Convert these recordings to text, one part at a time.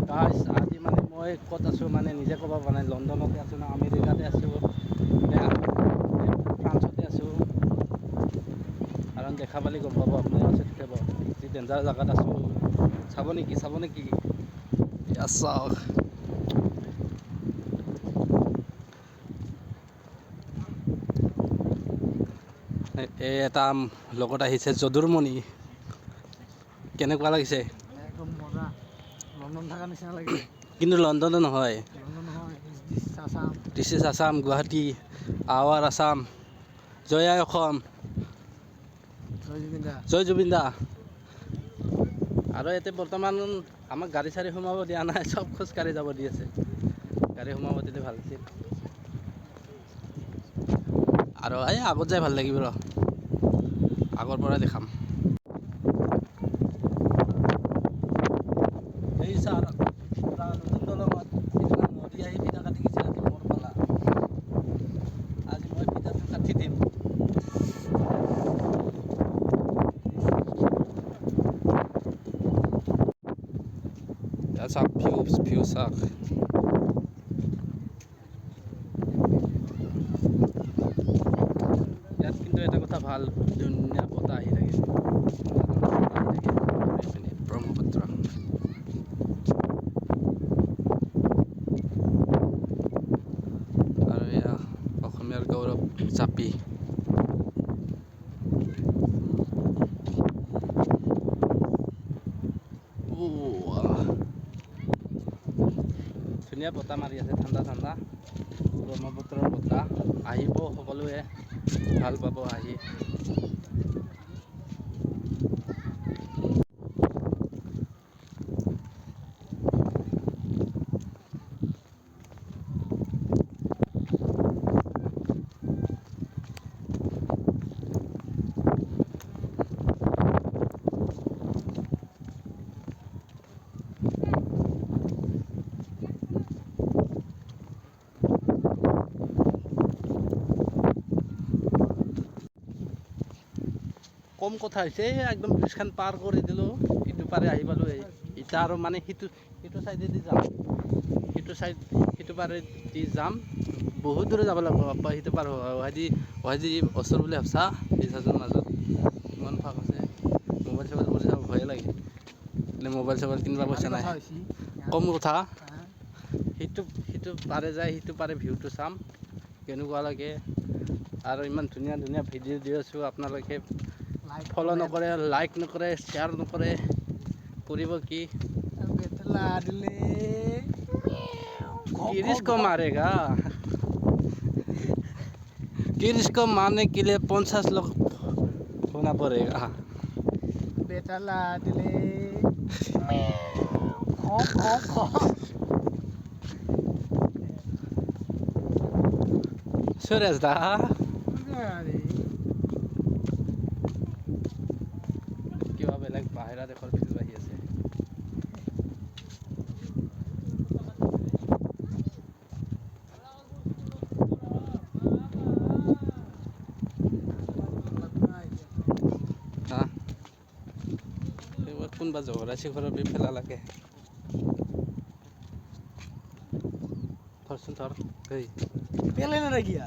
গাইছ, আজি মানে মই ক'ত আছোঁ মানে নিজে ক'ব পৰা নাই। লণ্ডনতে আছোঁ না আমেৰিকাতে আছোঁ নে ফ্ৰান্সতে আছোঁ, কাৰণ দেখা পালে গম পাব আপুনি। আচৰিত খাব, যি ডেঞ্জাৰ জেগাত আছোঁ। চাব নেকি, চাব নেকি? চাওক, এই এটা লগত আহিছে যদুৰমণি। কেনেকুৱা লাগিছে? একদম মজা, লণ্ডন থকা নিচিনা লাগিছে। কিন্তু লণ্ডনো নহয়, this is Assam, Guwahati, our Assam. Joy I Assam, Joy Zubeen দা। আৰু ইয়াতে বৰ্তমান আমাক গাড়ী চাড়ী সোমাব দিয়া নাই, চব খোজকাঢ়ি যাব দি আছে। গাড়ী সোমাব দিলে ভাল আছিল। আৰু এই আগত যাই ভাল লাগিব, ৰ আগৰ পৰাই দেখাম। এই ছাৰ, নতুন দলঙত সিদিনা নদী আহি ফিটা কাটি গৈছে, আজি মোৰ পালা। আজি মই ফিটাটো কাটি দিম। চাওক, ভিউ ভিউ চাওক। ইয়াত কিন্তু এটা কথা ভাল, ধুনীয়া বতাহ আহি থাকে, আহি থাকে এইপিনে ব্ৰহ্মপুত্ৰ। আৰু এয়া অসমীয়াৰ গৌৰৱ জাপি। ধুনীয়া বতাহ মাৰি আছে, ঠাণ্ডা ঠাণ্ডা ব্ৰহ্মপুত্ৰৰ বতাহ। আহিব সকলোৱে, ভাল পাব আহি। কম কথা হৈছে, একদম ব্ৰিজখন পাৰ কৰি দিলোঁ, ইটো পাৰে আহি পালোঁ। এতিয়া আৰু মানে সিটো সিটো চাইডেদি যাম, সিটো চাইড সিটো পাৰেদি যাম, বহুত দূৰে যাব লাগিব। বাপ্পা, সিটো পাৰ হোৱাদি হোৱাদি ওচৰ বুলি ভাবছা, এই মাজত ইমান ফাঁক আছে। মোবাইল চোবাইল কৰি যাব ভয়ে লাগে, মোবাইল চোবাইল কিনিব পইচা নাই। কম কথা, সিটো সিটো পাৰে যায়, সিটো পাৰে ভিউটো চাম কেনেকুৱা লাগে। আৰু ইমান ধুনীয়া ধুনীয়া ভিডিঅ' দি আছোঁ, আপোনালোকে ফ'ল' নকৰে, লাইক নকৰে, শ্বেয়াৰ নকৰে, কৰিব কি? गिरीश को मारेगा। गिरीश को मारने के लिए 50 लोग होना पड़ेगा। बेटा लाडले। सुरेश दा, কিবা বেলেগ বাহিৰা দেশৰ ফিল্ম আহি আছে। কোনোবা জহৰা শিখৰৰ ফেলা লাগে। ধৰচোন ধৰ, পেলাই নাৰাখিয়া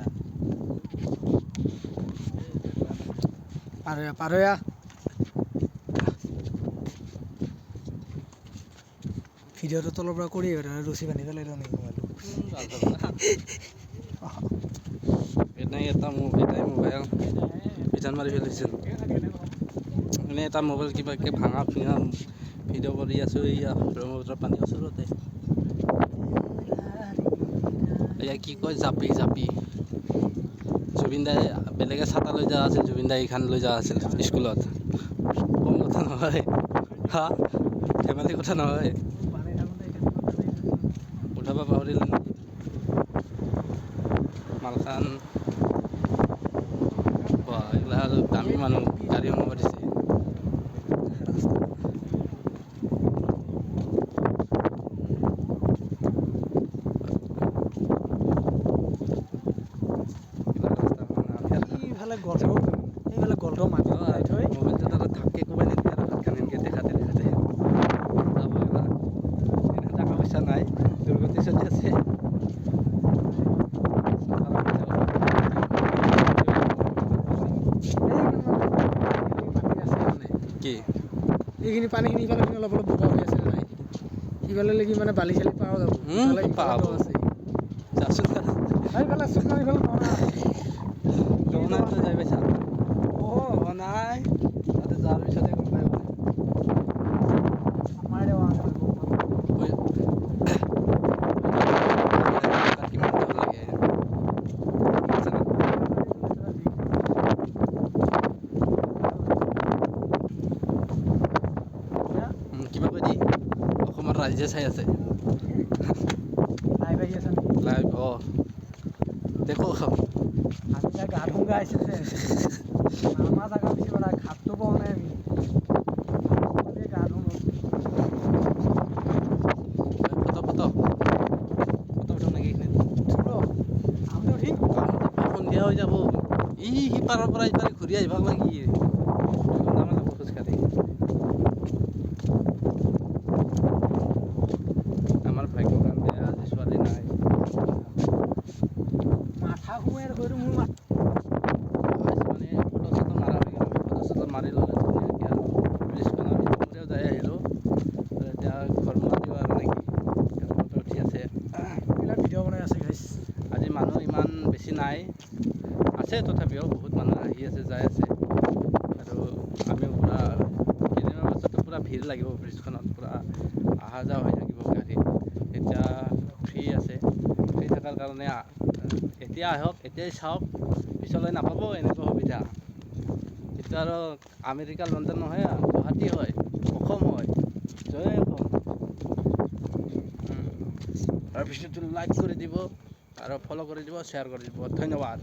পাৰয়া পাৰয়া। ভিডিঅ'টো তলৰ পৰা কৰি ৰছী বান্ধি পেলাই দিওঁ নেকি মোবাইলটো? এনেই এটা এটাই মোবাইল বিধান মাৰি পেলাইছিল। এনেই এটা মোবাইল কিবাকে ভাঙা ফিঙা ভিডিঅ' কৰি আছোঁ। এইয়া ব্ৰহ্মপুত্ৰ পানী ওচৰতে। এয়া কি কয়, জাপি জাপি। জুবিন দাই বেলেগে ছাতা লৈ যোৱা আছিল, জুবিন দাই এইখন লৈ যোৱা আছিল স্কুলত। কম কথা নহয়, হা, ধেমালি কথা নহয়। উঠাব পাহৰিলে মালখান। এইগিলা দামী মানুহ গাড়ী সোমাব দিছে। এইফালে গলটো মাটি মোবাইলটো তাতে ধাক্কে কোবাই নিদিয়ে আৰু হাতখন এনেকৈ দেখাতে দেখাতে। চলি আছে। পানী আছে মানে। কি? এইখিনি পানীখিনি ইফালে অলপ অলপ বোকা হৈ আছে নাই, সিফালে লাগি মানে বালি চালি পাৰা যাব। ইফালে ইফালে পাব। দ আছে। যাচোন। এইফালে চোক নাই, ইফালে নহয়। নাই, তই যাই পাইছা? অঁ। অ নাই, তাতে যোৱাৰ পিছতে গম পাই বোলে। আমাৰ তাত কিমান দূৰ লাগে, আছে না? কিবা কৈ দি, অসমৰ ৰাইজে চাই আছে। লাইভ আহি আছে নেকি? লাইভ, অ দেখো। আমি যা গা ধুম গা আহিছে যে আমাৰ জাগা বেছি মানে ঘাটটো পোৱা নাই, আমি গা ধুম। ফটো ফটো ফটো উঠো নেকি এইখিনিত? আমি উঠিম। সন্ধিয়া হৈ যাব। ই সিপাৰৰ পৰা ইপাৰে ঘূৰি আহিব লাগি 2 ঘণ্টামান লাগিব খোজকাঢ়ি। আমাৰ ভাগ্য কাম বেয়া, আজি ছোৱালী নাই। মাথা সোমাই আৰু মোৰ মানে ফটো চটো মাৰা হৈ গ'ল। ফটো চটো মাৰি ল'লে ধুনীয়াকৈ আৰু ব্ৰিজখনৰ সিটো যাই আহিলোঁ। এতিয়া ঘৰমুৱা দিওঁ আৰু নেকি। ফটো উঠি আছে। এইবিলাক ভিডিঅ' বনাই আছে গাইছ। আজি মানুহ ইমান বেছি নাই, আছে তথাপিও বহুত মানুহ আহি আছে, যাই আছে। আৰু আমিও পূৰা কেইদিনমান পাছততো পূৰা ভিৰ লাগিব ব্ৰিজখনত, পূৰা অহা যোৱা হৈ থাকিব গাড়ী। এতিয়া ফ্ৰী আছে, ফ্ৰী থকাৰ কাৰণে এতিয়া আহক, এতিয়াই চাওক, পিছলৈ নাপাব এনেকুৱা সুবিধা। এতিয়া আৰু আমেৰিকা, লণ্ডন নহয়, গুৱাহাটী হয়, অসম হয়। জয় অসম। আৰু ভিডিঅ'টো লাইক কৰি দিব আৰু ফ'ল' কৰি দিব, শ্বেয়াৰ কৰি দিব। ধন্যবাদ।